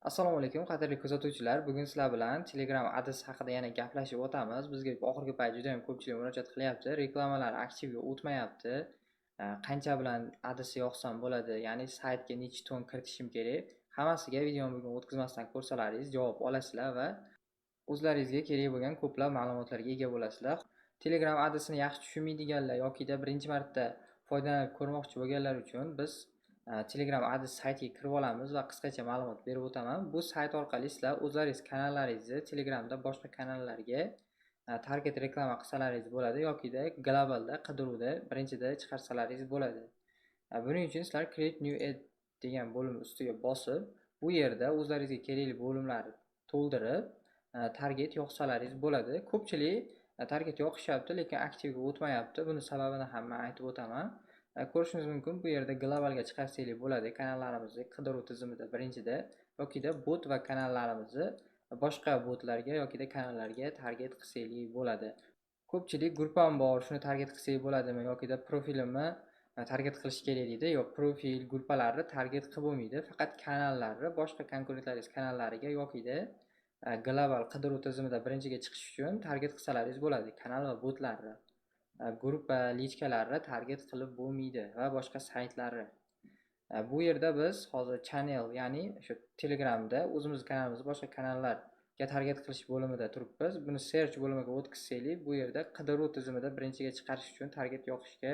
Assalomu alaykum, qadrli kuzatuvchilar. Bugun sizlar bilan Telegram Ads haqida yana gaplashib o'tamiz. Bizga oxirgi payt juda ham ko'pchilik murojaat qilyapti. Reklamalar aktivga o'tmayapti. Qancha bilan Ads yoqsam bo'ladi, ya'ni saytga necha ton kiritishim kerak? Hammasiga videoni bugun o'tkazmasdan ko'rsalaringiz javob olasizlar va o'zlaringizga kerak bo'lgan ko'plab ma'lumotlarga ega bo'lasizlar. Telegram Adsni yaxshi tushunmaydiganlar yokida birinchi marta foydalanib ko'rmoqchi bo'lganlar uchun biz Telegram Ads saytiga kirib olamiz va qisqacha ma'lumot berib o'taman. Bu sayt orqali sizlar o'zlaringiz kanallaringizni Telegramda boshqa kanallarga target reklama qilsalaringiz bo'ladi yokida globalda qidiruvda birinchida chiqarsalaringiz bo'ladi. Buning uchun sizlar Create New Ad degan bo'lim ustiga bosib, bu yerda o'zlaringizga kerakli bo'limlarni to'ldirib, target yoqsalaringiz bo'ladi. Ko'pchilik target yoqishyapti, lekin aktivga o'tmayapti. Buni sababini ham men aytib o'taman. Ko'rishingiz mumkin, bu yerda globalga chiqarsak bo'ladi kanallarimizni qidiruv tizimida birinchida yokida bot va kanallarimizni boshqa botlarga yokida kanallarga target qilsak bo'ladi. Ko'pchilik gruppam bor, shuni target qilsak bo'ladimi yokida profilimni target qilish kerak deydi. Yo'q, profil, gruppalarni target qilib bo'lmaydi. Faqat kanallarni boshqa konkurentlaringiz kanallariga yokida global qidiruv tizimida birinchiga chiqish uchun target qilsalaringiz bo'ladi. Kanal va botlarni, gruppa, lichkalarni target qilib bo'lmaydi va boshqa saytlarni. Bu yerda biz hozir channel, ya'ni shu Telegramda o'zimiz kanalimizni boshqa kanallarga target qilish bo'limida turibmiz. Buni search bo'limiga o'tkazsak, bu yerda qidiruv tizimida birinchiga chiqarish uchun target yoqishga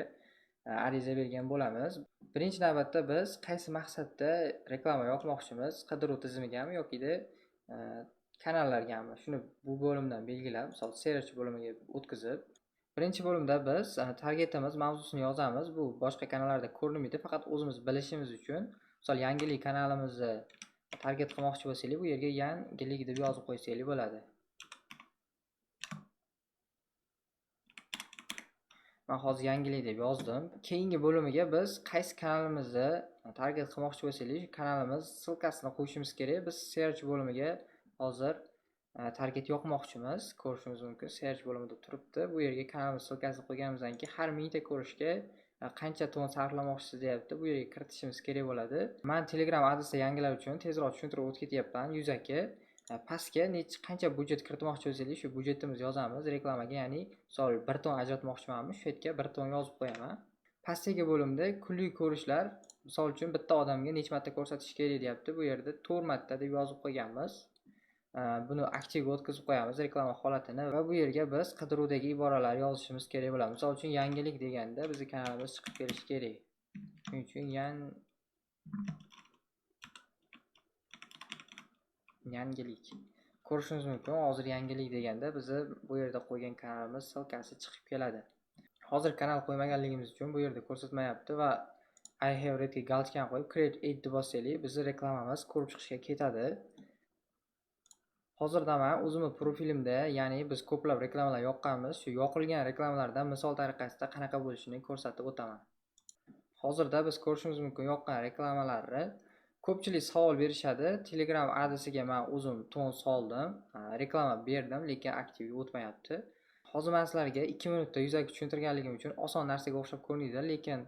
ariza bergan bo'lamiz. Birinchi navbatda biz qaysi maqsadda reklama yoqmoqchimiz, qidiruv tizimigami yokida kanallargami? Shuni bu bo'limdan belgilab, misol search bo'limiga o'tkazib, birinchi bo'limda biz targetimiz mavzusini yozamiz. Bu boshqa kanallarda ko'rinmaydi, faqat o'zimiz bilishimiz uchun. Misol yangilik kanalimizni target qilmoqchi bo'lsak, bu yerga yangilik deb yozib qo'ysak bo'ladi. Men hozir yangilik deb yozdim. Keyingi bo'limiga biz qaysi kanalimizni target qilmoqchi bo'lsak, shu kanalimiz ссылкасini qo'yishimiz kerak. Biz search bo'limiga hozir target yoqmoqchimiz. Ko'rishimiz mumkin, search bo'limida turibdi. Bu yerga kanalimiz ссылкасini qo'yganimizdan keyin har mingta ko'rishga qancha ton sarflamoqchisiz deyapti. Bu yerga kiritishimiz kerak bo'ladi. Men Telegram Adsda yangilar uchun tezroq tushuntirib o'tib ketyapman. Yuzaki pastga qancha budjet kiritmoqchi bo'lsangiz, shu budjetimizni yozamiz reklamaga, ya'ni misol 1 ton ajratmoqchimanmi, shu yerga 1 ton yozib qo'yaman. Pastdagi bo'limda kunlik ko'rishlar, misol uchun bitta odamga necha marta ko'rsatish kerak deyapti. Bu yerda 4 marta deb yozib qo'yganmiz. Buni aktivga o'tkazib qo'yamiz reklama holatini va bu yerga biz qidiruvdagi iboralar yozishimiz kerak bo'ladi. Misol uchun yangilik deganda bizning kanalimiz chiqib kelishi kerak. Shuning uchun yangilik. Ko'rishingiz mumkin, hozir yangilik deganda bizni bu yerda qo'ygan kanalimiz ссылкasi chiqib keladi. Hozir kanal qo'ymaganligimiz uchun bu yerda ko'rsatmayapti va I have read ga galchkani qo'yib create ad deb bossak, bizning reklamamiz ko'rib chiqishga ketadi. Hozirda men o'zimni profilimda, ya'ni biz ko'plab reklamalar yoqqanmiz, shu yoqilgan reklamalardan misol tariqasida qanaqa bo'lishini ko'rsatib o'taman. Hozirda biz ko'rishimiz mumkin yoqqan reklamalarni. Ko'pchilik savol berishadi. Telegram Adsga men o'zim ton soldim, reklama berdim, lekin aktivga o'tmayapti. Hozir men sizlarga 2 minutda yuzaki tushuntirganligim uchun oson narsaga o'xshab ko'rinadi, lekin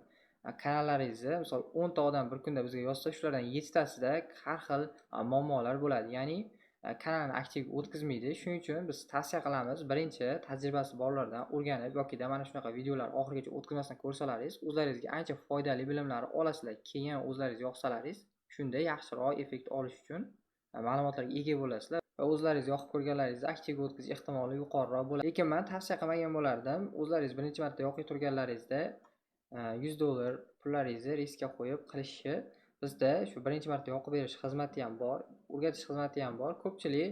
kanallaringizni, misol 10 ta odam bir kunda bizga yozsa, shulardan 7 tasida har xil muammolar bo'ladi. Ya'ni kanalni aktiv o'tkazmaydi. Shuning uchun biz tavsiya qilamiz, birinchi tajribasi borlardan o'rganib yokida mana shunaqa videolar oxirigacha o'tkazmasdan ko'rsalaringiz, o'zlaringizga ancha foydali bilimlarni olasizlar. Keyin o'zlaringiz yoqsalaringiz, shunda yaxshiroq effekt olish uchun ma'lumotlarga ega bo'lasizlar va o'zlaringiz yoqib ko'rganlaringizni aktivga o'tkazish ehtimoli yuqoriroq bo'ladi. Lekin men tavsiya qilmagan bo'lardim. O'zlaringiz birinchi marta yoqib turganlaringizda yuz dollar pullaringizni riskka qo'yib qilishni, bizda shu birinchi marta yoqib berish xizmati ham bor, o'rgatish xizmati ham bor. Ko'pchilik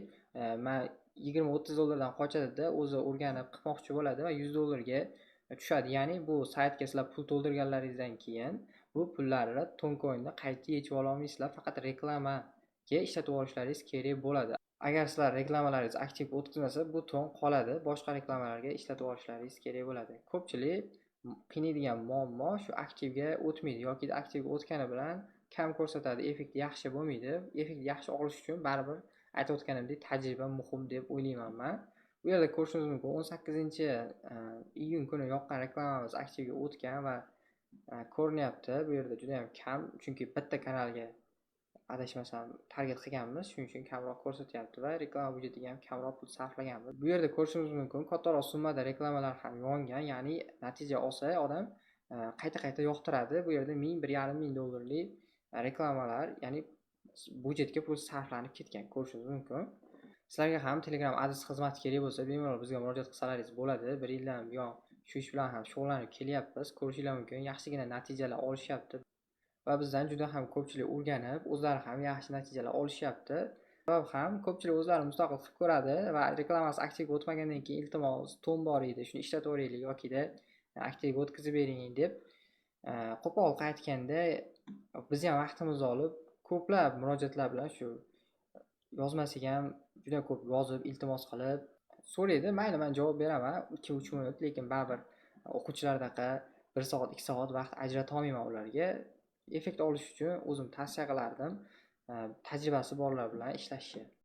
men 20-30 dollardan qochadida o'zi o'rganib qilmoqchi bo'ladi va yuz dollarga tushadi. Ya'ni bu saytga sizlar pul to'ldirganlaringizdan keyin bu pullarni Toncoin'da qayta yechib ola olmaysizlar, faqat reklamaga ishlatib olishlaringiz kerak bo'ladi. Agar sizlar reklamalaringiz aktiv o'tkazmasa, bu ton qoladi, boshqa reklamalarga ishlatib olishlaringiz kerak bo'ladi. Ko'pchilik qiynaydigan muammo shu aktivga o'tmaydi yoki aktivga o'tgani bilan kam ko'rsatadi, effekt yaxshi bo'lmaydi. Effekt yaxshi olish uchun baribir aytib o'tganimdek tajriba muhim deb o'ylayman men. Bu yerda ko'rishingiz mumkin, 18 iyun kuni yoqqan reklamamiz aktivga o'tgan va ko'rinyapti. Bu yerda juda ham kam, chunki bitta kanalga adashmasam target qilganmiz, shuning uchun kamroq ko'rsatyapti va reklama byudjetiga ham kamroq pul sarflaganmiz. Bu yerda ko'rishimiz mumkin, kattaroq summada reklamalar ham yongan, ya'ni natija olsa odam qayta-qayta yoqtiradi. Bu yerda 1000, 1,5 ming dollarlik reklamalar, ya'ni byudjetga pul sarflanib ketgan, ko'rishingiz mumkin. Sizlarga ham Telegram Ads xizmati kerak bo'lsa, bemalol bizga murojaat qilsalaringiz bo'ladi. 1 yildan buyon shu ish bilan ham shug'ullanib kelyapmiz. Ko'rishinglar mumkin, yaxshigina natijalar olishyapti va bizdan juda ham ko'pchilik o'rganib, o'zlari ham yaxshi natijalar olishyapti. Va ham ko'pchilik o'zlari mustaqil qilib ko'radi va reklamasi aktivga o'tmagandan keyin iltimos, ton bor edi, shuni ishlatib yokida aktivga o'tkazib bering deb qo'pol qaytganda biz ham vaqtimizni olib ko'plab murojaatlar bilan shu yozmasiga ham juda ko'p yozib, iltimos qilib so'raydi. Mayli, men javob beraman 2-3 minut, lekin baribir o'quvchilardaqa 1 soat, 2 soat vaqt ajrata olmayman ularga. Effekt olish uchun o'zim tavsiya qilardim, tajribasi borlar bilan ishlashni.